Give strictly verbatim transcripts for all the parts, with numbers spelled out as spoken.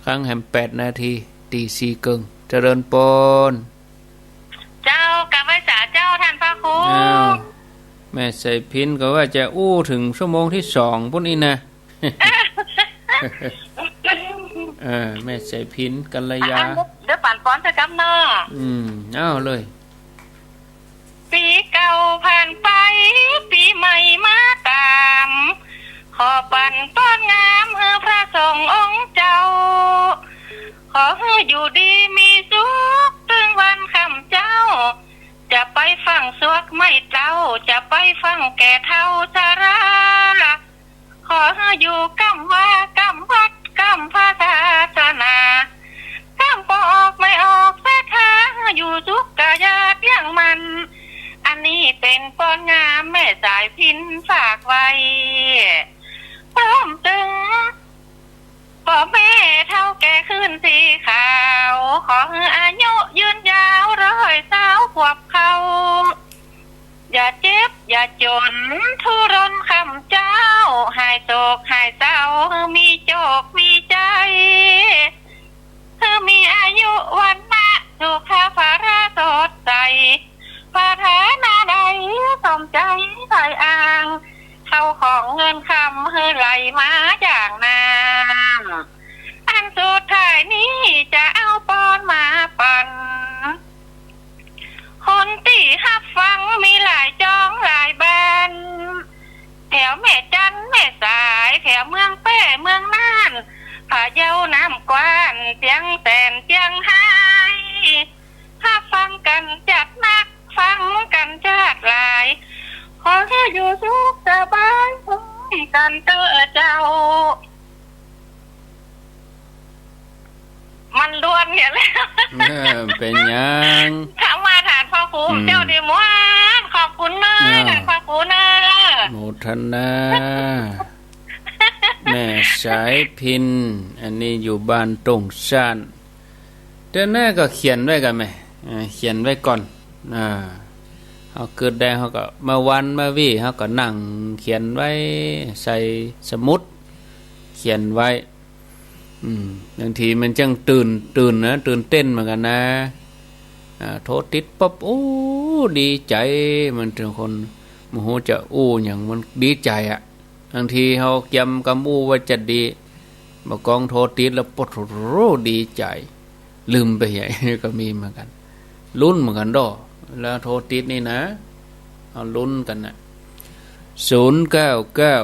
ครั้งแหมแปดนาที ตีสี่เกิ่ง เจริญปอน เจ้า กราบไหว้สาเจ้าต้านพระครู อ้าว แม่สายพิณก็ว่าจะอู้เถิงชั่วโมงตี้สองปู๊นอี้นะ เออ แม่สายพิณ กัลยา เดี๋ยว เดี๋ยวปั๋นปอนสักกำเนาะ อืม เอาเลย ปี๋เก่าผ่านไป ปี๋ใหม่มาต๋าม ขอปั๋นปอนงามหื้อพระสงฆ์องค์เจ้า ขอหื้ออยู่ดีมีสุข ตึงวันค่ำเจ๊า จะไปฟั่งสวกไม้เต๊า จะไปฟั่งแก่เฒ่าชรา ขอหื้ออยู่ก้ำวาก้ำวัดก้ำพระศาสนา ก้ำปอออกไม่ออกศรัทธา หื้ออยู่สุขกายาเตี้ยงมั่น อันนี้เป๋นปอนงามแม่สายพิณฝากไว้ พร้อมตึง ป้อแม่เฒ่าแก่ขึ้นสีขาว ขอหื้ออายุยืนยาวร้อยซาวขวบเข้า อย่าเจ็บอย่าจ๋นทุรนค่ำเจ๊า หายโศกหายเศร้า หื้อมีโจคมีชัย หื้อมีอายุวรรณะสุขะพละสดใส ปรารถนาใดสมใจ๋ใฝ่อ้าง เข้าของเงินคำหื้อไหลมาอย่างน้ำ อันสุดท้ายนี้จะเอาปอนมาปั๋น คนตี้ฮับฟังมีหลายจ๊องหลายบ้าน แถวแม่จันทน์แม่สาย แถวเมืองแป้เมืองน่าน พะเยา น้ำกว้าน เจียงแสนเจียงฮาย ฮับฟังกั๋นจัดนัก ฟังกั๋นจัดหลาย ขอหื้ออยู่สุขสบายกั๋นเต๊อะเจ้า มันด่วนเหียแล้ว เออ เป๋นหยัง ถามว่าต้านพระครู อืม เจ้าดีหมด ขอบคุณเน้อ อ่า ต้านพระครูเน้อ โมทนา แม่สายพิณ อันนี้อยู่บ้านต้งซ่าน เตื้อหน้าก็เขียนไว้ก่อแม่ อ่า เขียนไว้ก่อน อ่า เฮากึ๊ดได้เฮาก็มาวันมาวี้ เฮาก็นั่งเขียนไว้ ใส่สมุด เขียนไว้ อืม บางทีมันจั้งตื่น ตื่นนะ ตื่นเต้นเหมือนกั๋นนะ อ่า โทรติดปั๊บ โอ้ ดีใจ๋ มันเถิงคนบ่ฮู้จะอู้หยัง มันดีใจ๋อะ บางทีเฮากำกำอู้ว่าจะดี บ่ากองโทรติดแล้ว โป๊ะโถ ดีใจ๋ ลืมไปใหญ่ ก็มีเหมือนกั๋น ลุ้นเหมือนกั๋นเด้อ แล้วโทรติดนี่นะ เอาลุ้นกั๋นนะ ศูนย์เก้าเก้า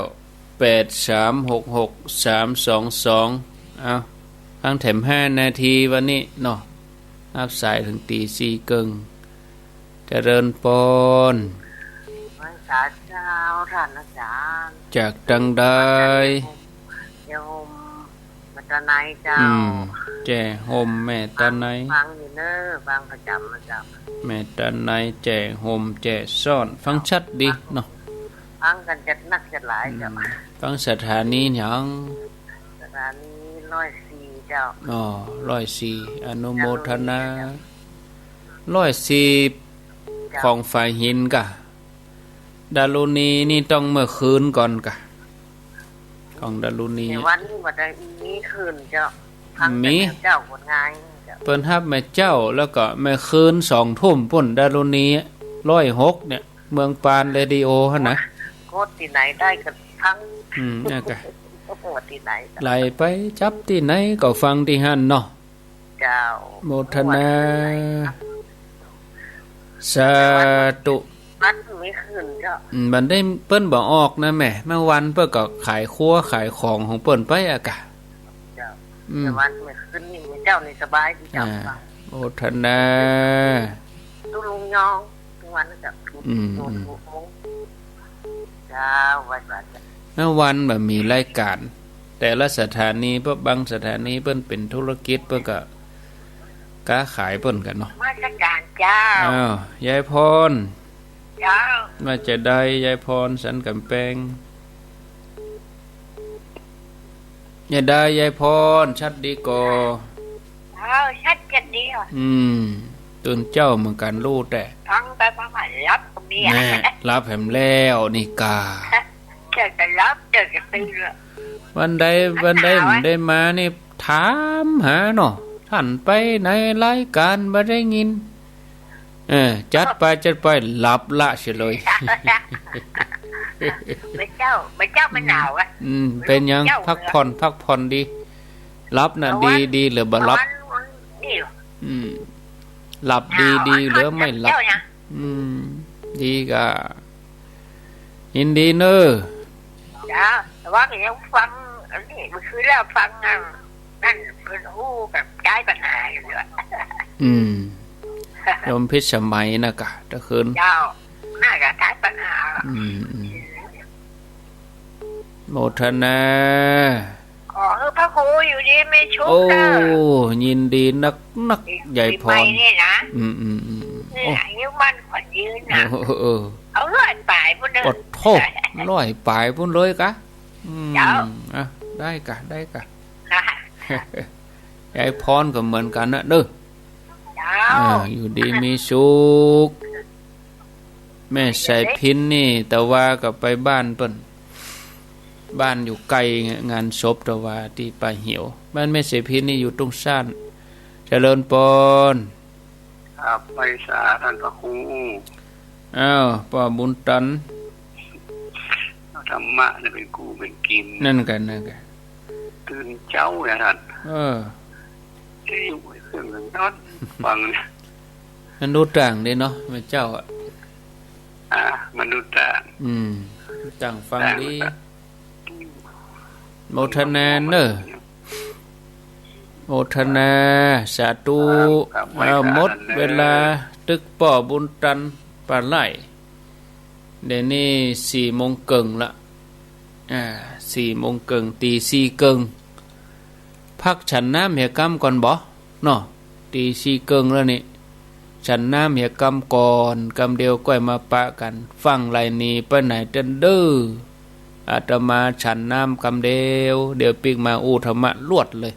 แปดสามหกหก สามสองสอง เอา ฟังแถมห้านาทีวันนี้เนาะ ฮับสายเถิงตีสี่เกิ่ง เจริญปอน ไหว้สาเจ้าต้านอาจ๋ารย์ จากตังใด แจ้ห่ม แม่ตาไนเจ้า อืม แจ้ห่มแม่ตาไน ฟัง ฟังอยู่เน้อ ฟังประจ๋ำนะเจ้า แม่ตาไน แจ้ห่ม แจ้ซ้อน ฟังชัดดีเนาะ ฟังกั๋นจัดนักจัดหลายเจ้า อืม ฟังสถานีหยัง สถานีร้อยสี่เจ้า อ๋อ ร้อยสี่ อนุโมทนา ร้อยสี่ เจ้า ของฝายหินก่ะ ดารุณีนี่ต้องเมื่อคืนก่อนก่ะ ของดารุณี แต่วันนี้บ่ได้มีคืนเจ้า ฟังแต่ มี แม่เจ้าคนงานเจ้า เปิ้นฮับแม่เจ้า แล้วก็เมื่อคืนสองทุ่มปู๊น ดารุณี ร้อยหก เนี่ย เมืองปานเรดิโอหั้นนะ กดตี้ไหนได้ก็ฟัง อืม นั่นก่ะ กดตี้ไหนก็ ไหลไปจับตี้ไหนก็ฟังตี้หั้นเนาะ เจ้า โมทนา สาธุ วันไม่ขึ้นเจ้า อืม บัดได้เปิ้นบ่ออกนะแม่ เมื่อวันเปิ้นก็ขายครัวขายของของเปิ้นไปอะกะ เจ้า อืม แต่วันไม่ขึ้นนี่เจ้านี่สบายดีเจ้า อ่า โมทนา ตุ๊ลุงยอง ทุกวันนะเจ้า อืม ตุ๊ลุง อืม เจ้า ไหว้พระเจ้า เมื่อวันบ่มีรายการ แต่ละสถานี เพราะบางสถานีเปิ้นเป๋นธุรกิจ เปิ้นก็ ค้าขายเปิ้นกั๋นเนาะ นมัสก๋านเจ้า อ้าว ยายพร เจ้า ว่าจะใดยายพร สันก๋ำแปง ยายใดยายพร ชัดดีก่อ เจ้า ชัดเจนดีอ่ะ อืม ตื่นเจ๊าเหมือนกั๋นลูกแต่ ฟังไปฟังมาหลับก็มีอ่ะ แน่ หลับแหมแล้วนี่ก่า เจ้าจะหลับ เจ้าจะตื่นละ วันใด วันใด หนาวอ่ะ บ่ได้มานี่ ถามหาเนาะ ต้านไปไหนรายก๋านบ่ได้ยิน เออ จัดไป จัดไป หลับละเสียเลย บ่าเจ้า บ่าเจ้ามันหนาวอะ อืม เป๋นหยัง บ่าเจ้า พักผ่อน พักผ่อนดี หลับน่ะ เอาวัน ดี ดีหรือบ่หลับ เอาวัน นี่ อืม หลับดี หนาว ดีหรือไม่หลับ เจ้านะ อืม ดีก่า ยินดีเน่อ เจ้า แต่ว่าก็ยังฟังอันนี้ เมื่อคืนแล้วฟังอันนั้น เปิ้นอู้กับใจ๊ปัญหาอยู่ด้วย อืม โยมพิสมัยนะก่า ตะคืน เจ้า น่าจะใจ๊ปัญหา อืม อืม โมทนา ขอหื้อพระครูอยู่ดีมีสุข โอ้ เจ้า ยินดีนักนัก ปี ยายพร ปีใหม่นี่นะ อืม อืม อืม อืม นี่ โอ้ อายุมั่นขวัญยืนนะ โอ้ เออ เอาร้อยป๋ายพุ้นเน่อ โอ้โธ่ ร้อยป๋ายพุ้นเลยก่า อืม เจ้า อ่ะ ได้ก่า ได้ก่า ค่ะ ยายพรก็เหมือนกั๋นนะเน่อ เจ้า อ่า อยู่ดีมีสุข แม่สายพิณนี่ แต่ว่าก็ไปบ้านเปิ้น บ้านอยู่ใก้ งานศพ แต่ว่าตี้ป่าเหี่ยว บ้านแม่สายพิณนี่อยู่ตุ้งซ่าน เจริญปอน ครับ ไหว้สาต้านพระครู อ้าว ป้อบุญตัน เอาธรรมะนี่เป๋นกู้เป๋นกิ๋น นั่นก่า นั่นก่า ตื่นเจ๊าเนี่ยต้าน เออ ที่อยู่เครื่องนอน ฟังเนี่ย มันดูต่างดีเนาะ แม่เจ้าอะ อ่า มันดูต่าง อืม ต่างฟังดี ต่างกัน โมทนาเน่อ โมทนา สาธุ ครับ ครับ เอา ไหว้สา หมด เวลา ตึกป้อบุญตัน ปาไล่ เดี๋ยวนี้สี่โมงเกิ่งละ อ่า สี่โมงเกิ่ง ตี๋สี่เกิ่ง พักฉันน้ำเหียกำก่อนบ่ เนาะ ตี๋สี่เกิ่งแล้วนี่ ฉันน้ำเหียกำก่อน กำเดียวก้อยมาปะกั๋น ฟั่งไหลหนีไปไหนเต้นเด้อ อาตมาฉันน้ำกำเดียว เดี๋ยวปิ๊กมาอู้ธรรมะลวดเลย